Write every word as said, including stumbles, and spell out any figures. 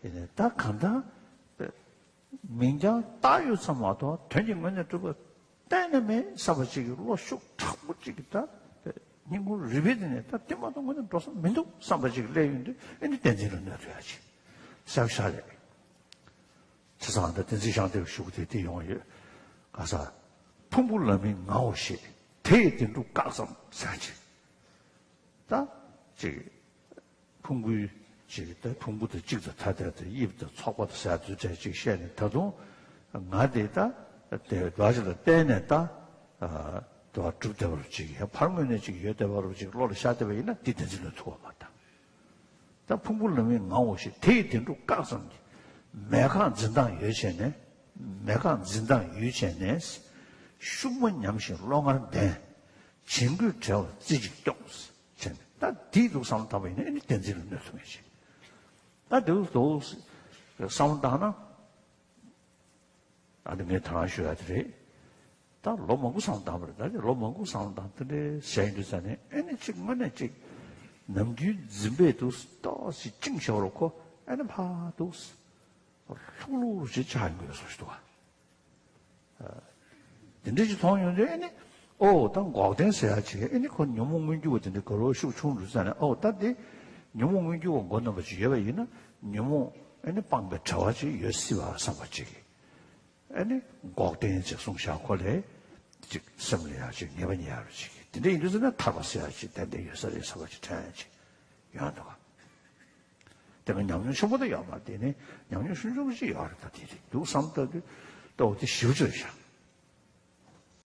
དེ་ནས་ད་གང་ལྟར་མིང་རྐྱང་བཏགས་ཡོད་ཙམ་མ་གཏོགས་དོན་གྱི་ངོས་ནས་གྲུབ་པ་གཏན་ནས་མེད་བསམ་པ་ཅིག་གི་བློ་ཤུགས་དྲག་པོ་ཅིག་གིས་ད་སྙིང་ཁུང་རུས་པའི་གཏིང་ནས་ད་དེ་མ་གཏོགས་ངོས་ནས་འགྲོ་ས་མི་འདུག་བསམ་པ་ཅིག་སླེབས་ཡོང་དུས། ཨེ་ནི་བསྟན་འཛིན་ལ་གནོད་ཐུབ་ཡ་ཅིག་གསལ་པོ་ཤར་རེད། བྱས་ཙང་ད་བསྟན་འཛིན་ཤཱནྟི་ཞུ་གི་དེ་དེ་ཡོང་ཡོད། ག་ས། ཕུང་པོ་ལ་མི་ངའོ་ཞེས། དེ་ཡི་བདེན་གྲུབ་བཀག་ཙམ་ཟེར་ཅིག་ད་ཅིག་ཕུང་པོའི་ཅིག་ད་ཕུང་པོ་དང་གཅིག་ཏུ་ཐ་དད་དང་དབྱིབས་དང་ཚོགས་པ་དང་ཟེར་ཡ་དེ་འདྲ་ཅིག་བཤད་ནས། ད་དུང་ང་དེ་ད་དེ་འདྲ་ཅིག་ལ་བརྟེན་ནས་ད་དེ་བ་གྲུབ་བསྡད་པ་རུ་ཅིག་ཡ། ཕར་ངོས་ནས་ཅིག་ཡོད་བསྡད་པ་རུ་ཅིག་བློ་ལ་ཤར་བསྡད་པ་ཡིན་ན་དེ་བདེན་འཛིན་ལ་ཐུག་པ་མ་གཏོགས། ད་ཕུང་པོ་ལ་མི་ངའོ་ཞེས། དེ་ཡི་བདེན་གྲུབ་བཀག་ཙམ་གྱིས། མེད་དགག་འཛིན་སྟངས་ཡོད་བྱས་ནས། མེད་དགག་འཛིན་སྟངས་ཡོད་བྱས་ནས། ཤུགས་མ་ཉམས་ཤིང་བློ་ངར་ལྡན། བྱིང་རྒོད་བྲལ་བར་རྩེ་གཅིག་སྐྱོངས། བྱས་ནས་ད་འདི་འདུག་བསམ་བློ་བཏང་བ་ཡིན་ན་ཨེ་ནི་བསྟན་འཛིན་ལ་གནོད་ཐུབ་མེད་ཅིག་ད་འདུག་འདུག་བསམ་བློ་བཏང་ན། ཨ་ནི་ངས་ད་རང་ཞུ་ཡ་དེ་རེད། ད་ལོ་མང་པོ་བསམ་བློ་བཏང་བ་རེད། ད་ལོ་མང་པོ་བསམ་བློ་བཏང་། དེ་འདྲའི་བྱས་ཡིན་དུས་ཙང་ནས་ཨེ་ནི་གཅིག་དངོས་གནས་གཅིག་ནམ་རྒྱུན་འཛིན་པའི་འདུག་ཏོག་ཙམ་བཅིངས་བཞག་རོགས་ཁོ། ཨེ་ནི་ཕར་འདུག་ལྷུག་ལྷུག་རུ་ཅིག་ཆགས་ཡོང་གི་ཡོད་བཟོ་ཞིག་འདུག་ག་དེ་འདྲ་ཅིག་མཐོང་ཡོང་དུས་ཨེ་ནི། ཨོ་ད་འགོག་བདེན་ཟེར་ཡ་ཅིག་ཨེ་ནི་ཁོ་ཉོན་མོངས་མངོན་གྱུར་བ་དེ་འདྲ་དགའ་རབ་ཤུགས་ཆུང་འགྲོ་ཙང་ནས། ཨོ་ད་དེ་ཉོན་མོངས་མངོན་གྱུར་བ་མགོ་རྣོན་པ་ཅིག་ཡོད་པ་ཡིན་ན་ཉོན་མོངས་ཨེ་ནི་སྤངས་པའི་བྲལ་བ་ཅིག་ཡོད་སྲིད་པ་བསམ་པ་ཅིག་ཨེ་ནི་འགོག་བདེན་ཅིག་གསུངས་བཞག་ཁོ་ལས་ཅིག་སེམས་ལ་ཡ་ཅིག་ངེས་པ་རྙེད་ཡ་རུ་ཅིག་དེ་འདྲ་ཡིན་དུས་ཙང་ན་ཐར་པ་ཟེར་ཡ་ཅིག་ཏན་ཏན་ཡོད་ས་རེད་བསམ་པ་ཅིག་དྲན་ཡ་ཅིག་ཡོང་འདུག་ག་དེ་ག་ཉམས་མྱོང་ཆེན་པོ་དེ་ཡོད་མ་རེད། དེ་ནི་ཉམས་མྱོང་ཆུང་ཆུང་ཅིག་ཡོད་རེད། ད་དེ་རེད་འདུག་བསམ་ལྟ་དུས་ལྟ་བུ་དེ་ཞིབ་ཅིག་རེད་ཤག